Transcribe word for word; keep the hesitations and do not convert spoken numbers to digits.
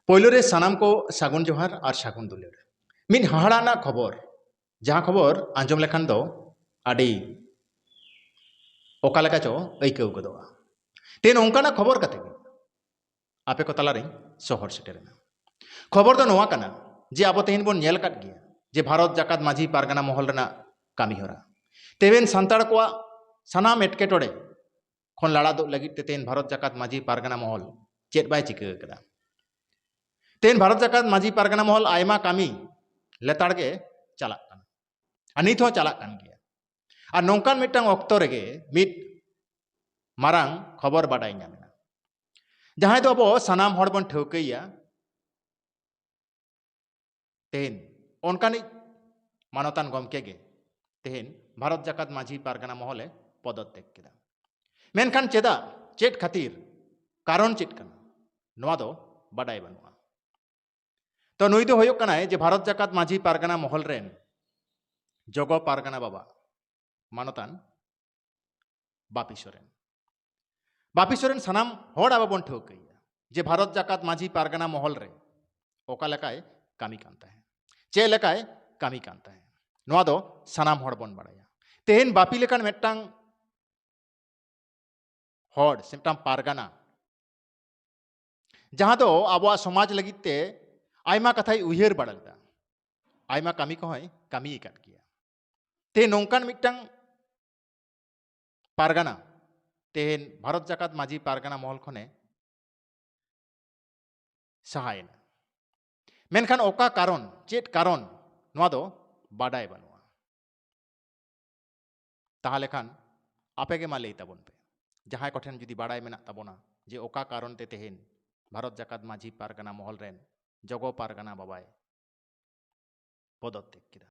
ᱯᱳᱭᱞᱳ ᱨᱮ ᱥᱟᱱᱟᱢ ᱠᱚ ᱥᱟᱹᱜᱩᱱ ᱡᱚᱦᱟᱨ ᱟᱨ ᱥᱟᱹᱜᱩᱱ ᱫᱩᱞᱟᱹᱲ᱾ ᱢᱤᱫ ᱦᱟᱦᱟᱲᱟ ᱨᱮᱱᱟᱜ ᱠᱷᱚᱵᱚᱨ, ᱡᱟᱦᱟᱸ ᱠᱷᱚᱵᱚᱨ ᱟᱸᱡᱚᱢ ᱞᱮᱠᱷᱟᱱ ᱫᱚ ᱟᱹᱰᱤ ᱚᱠᱟ ᱞᱮᱠᱟ ᱪᱚ ᱟᱹᱭᱠᱟᱹᱣ ᱜᱚᱫᱚᱜᱼᱟ᱾ ᱛᱮᱦᱮᱧ ᱚᱱᱠᱟᱱᱟᱜ ᱠᱷᱚᱵᱚᱨ ᱠᱟᱛᱮ ᱜᱮ ᱟᱯᱮ ᱠᱚ ᱛᱟᱞᱟᱨᱤᱧ ᱥᱚᱦᱚᱨ ᱥᱮᱴᱮᱨᱮᱱᱟ᱾ ᱠᱷᱚᱵᱚᱨ ᱫᱚ ᱱᱚᱣᱟ ᱠᱟᱱᱟ ᱡᱮ ᱟᱵᱚ ᱛᱮᱦᱮᱧ ᱵᱚᱱ ᱧᱮᱞ ᱟᱠᱟᱫ ᱜᱮᱭᱟ ᱡᱮ ᱵᱷᱟᱨᱚᱛ ᱡᱟᱠᱟᱛ ᱢᱟᱹᱡᱷᱤ ᱯᱟᱨᱜᱟᱱᱟ ᱢᱚᱦᱚᱞ ᱨᱮᱱᱟᱜ ᱠᱟᱹᱢᱤ ᱦᱚᱨᱟ, ᱛᱮᱦᱮᱧ ᱥᱟᱱᱛᱟᱲ ᱠᱚᱣᱟᱜ ᱥᱟᱱᱟᱢ ᱮᱴᱠᱮᱴᱚᱬᱮ ᱠᱷᱚᱱ ᱞᱟᱲᱟ ᱫᱩᱜ ᱞᱟᱹᱜᱤᱫ ᱛᱮ ᱛᱮᱦᱮᱧ ᱵᱷᱟᱨᱚᱛ ᱡᱟᱠᱟᱛ ᱢᱟᱹᱡᱷᱤ ᱯᱟᱨᱜᱟᱱᱟ ᱢᱚᱦᱚᱞ ᱪᱮᱫ ᱵᱟᱭ ᱪᱤᱠᱟᱹ ᱟᱠᱟᱫᱟ? ᱛᱮᱦᱮᱧ ᱵᱷᱟᱨᱚᱛ ᱡᱟᱠᱟᱛ ᱢᱟᱹᱡᱷᱤ ᱯᱟᱨᱜᱟᱱᱟ ᱢᱚᱦᱚᱞ ᱟᱭᱢᱟ ᱠᱟᱹᱢᱤ ᱞᱮᱛᱟᱲ ᱜᱮ ᱪᱟᱞᱟᱜ ᱠᱟᱱᱟ, ᱟᱨ ᱱᱤᱛ ᱦᱚᱸ ᱪᱟᱞᱟᱜ ᱠᱟᱱ ᱜᱮᱭᱟ᱾ ᱟᱨ ᱱᱚᱝᱠᱟᱱ ᱢᱤᱫᱴᱟᱝ ᱚᱠᱛᱚ ᱨᱮᱜᱮ ᱢᱤᱫ ᱢᱟᱨᱟᱝ ᱠᱷᱚᱵᱚᱨ ᱵᱟᱰᱟᱭ ᱧᱟᱢ ᱮᱱᱟ, ᱡᱟᱦᱟᱸᱭ ᱫᱚ ᱟᱵᱚ ᱥᱟᱱᱟᱢ ᱦᱚᱲ ᱵᱚᱱ ᱴᱷᱟᱹᱣᱠᱟᱹᱭᱟ᱾ ᱛᱮᱦᱮᱧ ᱚᱱᱠᱟᱱᱤᱡ ᱢᱟᱱᱚᱛᱟᱱ ᱜᱚᱢᱠᱮ ᱜᱮ ᱛᱮᱦᱮᱧ ᱵᱷᱟᱨᱚᱛ ᱡᱟᱠᱟᱛ ᱢᱟᱹᱡᱷᱤ ᱯᱟᱨᱜᱟᱱᱟ ᱢᱚᱦᱚᱞᱮ ᱯᱚᱫᱚᱛᱛᱮᱠ ᱠᱮᱫᱟ᱾ ᱢᱮᱱᱠᱷᱟᱱ ᱪᱮᱫᱟᱜ, ᱪᱮᱫ ᱠᱷᱟᱹᱛᱤᱨ, ᱠᱟᱨᱚᱱ ᱪᱮᱫ ᱠᱟᱱᱟ, ᱱᱚᱣᱟ ᱫᱚ ᱵᱟᱰᱟᱭ ᱵᱟᱹᱱᱩᱜᱼᱟ᱾ ᱛᱚ ᱱᱩᱭ ᱫᱚ ᱦᱩᱭᱩᱜ ᱠᱟᱱᱟᱭ ᱡᱮ ᱵᱷᱟᱨᱚᱛ ᱡᱟᱠᱟᱛ ᱢᱟᱹᱡᱷᱤ ᱯᱟᱨᱜᱟᱱᱟ ᱢᱚᱦᱚᱞ ᱨᱮᱱ ᱡᱚᱜᱚ ᱯᱟᱨᱜᱟᱱᱟ ᱵᱟᱵᱟ ᱢᱟᱱᱚᱛᱟᱱ ᱵᱟᱯᱤ ᱥᱚᱨᱮᱱ᱾ ᱵᱟᱯᱤ ᱥᱚᱨᱮᱱ ᱥᱟᱱᱟᱢ ᱦᱚᱲ ᱟᱵᱚ ᱵᱚᱱ ᱴᱷᱟᱹᱣᱠᱟᱹᱭᱟ ᱡᱮ ᱵᱷᱟᱨᱚᱛ ᱡᱟᱠᱟᱛ ᱢᱟᱹᱡᱷᱤ ᱯᱟᱨᱜᱟᱱᱟ ᱢᱚᱦᱚᱞ ᱨᱮ ᱚᱠᱟ ᱞᱮᱠᱟᱭ ᱠᱟᱹᱢᱤ ᱠᱟᱱ ᱛᱟᱦᱮᱸᱫ, ᱪᱮᱫ ᱞᱮᱠᱟᱭ ᱠᱟᱹᱢᱤ ᱠᱟᱱ ᱛᱟᱦᱮᱸᱫ, ᱱᱚᱣᱟ ᱫᱚ ᱥᱟᱱᱟᱢ ᱦᱚᱲ ᱵᱚᱱ ᱵᱟᱲᱟᱭᱟ᱾ ᱛᱮᱦᱮᱧ ᱵᱟᱯᱤ ᱞᱮᱠᱟᱱ ᱢᱤᱫᱴᱟᱝ ᱦᱚᱲ ᱥᱮ ᱢᱤᱫᱴᱟᱝ ᱯᱟᱨᱜᱟᱱᱟ, ᱡᱟᱦᱟᱸ ᱫᱚ ᱟᱵᱚᱣᱟᱜ ᱥᱚᱢᱟᱡᱽ ᱞᱟᱹᱜᱤᱫ ᱛᱮ ᱟᱭᱢᱟ ᱠᱟᱛᱷᱟᱭ ᱩᱭᱦᱟᱹᱨ ᱵᱟᱲᱟ ᱞᱮᱫᱟ, ᱟᱭᱢᱟ ᱠᱟᱹᱢᱤ ᱠᱚᱦᱚᱸᱭ ᱠᱟᱹᱢᱤ ᱟᱠᱟᱫ ᱜᱮᱭᱟ᱾ ᱛᱮ ᱱᱚᱝᱠᱟᱱ ᱢᱤᱫᱴᱟᱝ ᱯᱟᱨᱜᱟᱱᱟ ᱛᱮᱦᱮᱧ ᱵᱷᱟᱨᱚᱛ ᱡᱟᱠᱟᱛ ᱢᱟᱹᱡᱷᱤ ᱯᱟᱨᱜᱟᱱᱟ ᱢᱚᱦᱚᱞ ᱠᱷᱚᱱᱮ ᱥᱟᱦᱟᱭᱮᱱᱟ᱾ ᱢᱮᱱᱠᱷᱟᱱ ᱚᱠᱟ ᱠᱟᱨᱚᱱ, ᱪᱮᱫ ᱠᱟᱨᱚᱱ, ᱱᱚᱣᱟ ᱫᱚ ᱵᱟᱰᱟᱭ ᱵᱟᱹᱱᱩᱜᱼᱟ᱾ ᱛᱟᱦᱚᱞᱮ ᱠᱷᱟᱱ ᱟᱯᱮ ᱜᱮ ᱢᱟ ᱞᱟᱹᱭ ᱛᱟᱵᱚᱱ ᱯᱮ, ᱡᱟᱦᱟᱸᱭ ᱠᱚᱴᱷᱮᱱ ᱡᱩᱫᱤ ᱵᱟᱰᱟᱭ ᱢᱮᱱᱟᱜ ᱛᱟᱵᱚᱱᱟ ᱡᱮ ᱚᱠᱟ ᱠᱟᱨᱚᱱ ᱛᱮ ᱛᱮᱦᱮᱧ ᱵᱷᱟᱨᱚᱛ ᱡᱟᱠᱟᱛ ᱢᱟᱹᱡᱷᱤ ᱯᱟᱨᱜᱟᱱᱟ ᱢᱚᱦᱚᱞ ᱨᱮᱱ ᱡᱚᱜᱚ ᱯᱟᱨᱜᱟᱱᱟ ᱵᱟᱵᱟᱭ ᱯᱚᱫᱚᱛᱛᱮᱠ ᱠᱮᱫᱟ᱾